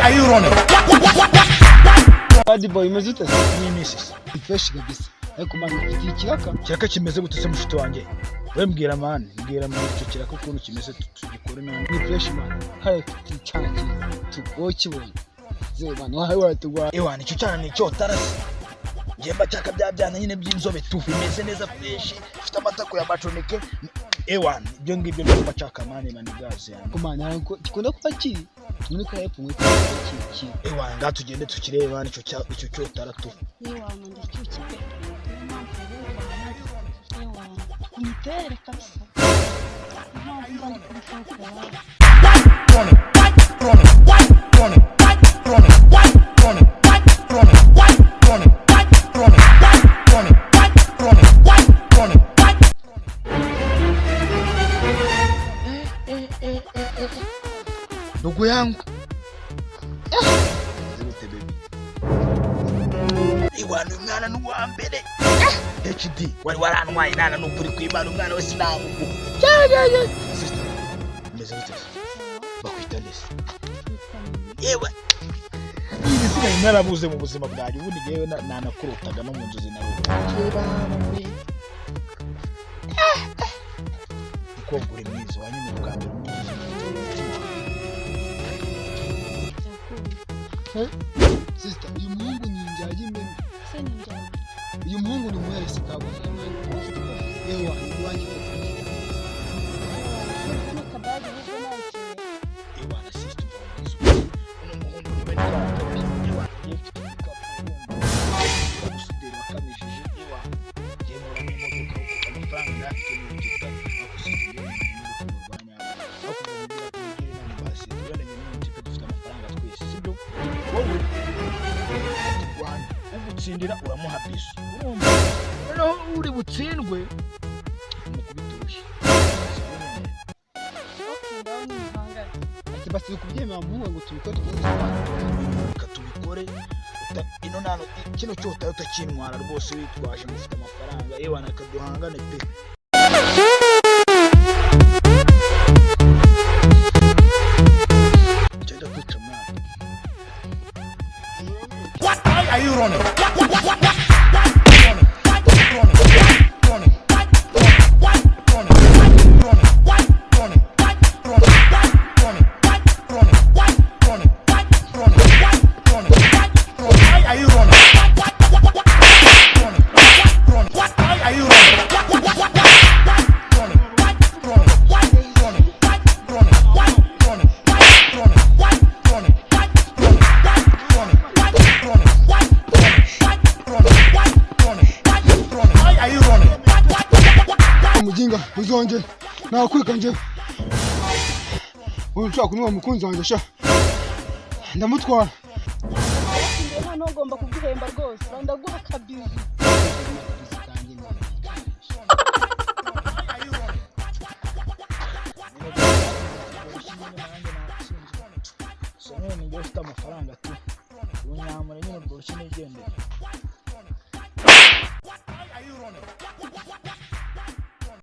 Are you running? Bad boy, umeze ute? Ni iminsi se? Ni fresh kabisa, ariko man, ufite ikiraka. Kiraka kimeze gute se, mushuti wanjye? We mbwira man, mbwira man, icyo kiraka ukuntu kimeze, tugikore none. Ni fresh man, hari ufite icyana cyiza tu, wowe ukibonye zewe man, wawe waratugwa. Ewana, icyo cyana ni icyotarasi. Njye mba nshaka bya byana nyine by'inzobe tu, bimeze neza fresh, bifite amatako ya maconeke. Ewana, ibyo ngibyo nibyo mba nshaka man, manigazi yanjye. Ariko man, hari uko gikunda kuba kiri muri ka hepfo, muri ka kiri kiri. Ewana, ngaha tugende tukirebe man, icyo cyotara tu. Ewana, ndashyushye pe, niyo mpamvu rero bahamagaye. Ewana, uniterere kabisa, niyo mpamvu mba ndi kuri shop wawe. Running, running, running, running, running, running, running, running, running, running, running. Ndugu yangu, zigute baby? Ewana, uyu mwana ni uwa mbere HD wari warantwaye nana, ni ukuri kw'Imana, umwana we sinamugu. Sister, umeze gute se? Bakwita nde se? Nitwa Mimi. Yewe, ibi sigaye narabuze mu buzima bwanjye. Ubundi yewe nanakurotaga no mu nzozi narota. Mukobwa, uri mwiza, wanyuma bwa mbere mu buzima. Byakunda. Sister, uyu muhungu ni injyagi imena. Se ni njyana? Uyu muhungu ni umuheresi kabone. Ufite ikofi? Yewe, iwanjye. Ewana, n'akabage ahubwo nakiriye. Ewana sister, umva mwiza, uno muhungu niwe ntiwatoye. Ewana, ngiye mfite igikapu, urumva umusuderi wakamishije. Ewana, ngiye nkuramo imodoka kuko amafaranga ndayafite mu bigega. Ariko sister, ngiye mu rukundo rwa nyarwo, aho kuva mubwira kumubwira inama basi, tuberanye n'uyu type, dufite amafaranga twese, sibyo? Wowe turwane, ugutsindira uramuha bisu, urumva? Noneho uri butsindwe umukubita urushyi. Okay, ngaho nimuhangane. Ati basi kubyemera muhungu ngo tubikore, tugende turwane. Reka tubikore. Ino nano kino cyotari utakintwara rwose witwaje ngo ufite amafaranga. Yewe, reka duhangane pe. Ngenda kwica mwana. Why are you running? Running, running, running, running, running, running, running, running, running, running, running, running, running. Why are you running? Running, running. Why are you running? Running, running, running, running, running, running, running, running, running, running, running, running. Why are you running? Mujinga, uzongera nakwika njyewe. Uyu nshaka kunywa mukunzi wanjye sha, ndamutwara. Yaratsindiye, noneho ugomba kuguhemba rwose, ndaguha akabizu. Why are you running? So nyine ninjye ufite amafaranga tu, ubu nyamara nyine ubwo rushyi nigendera. Why are you running?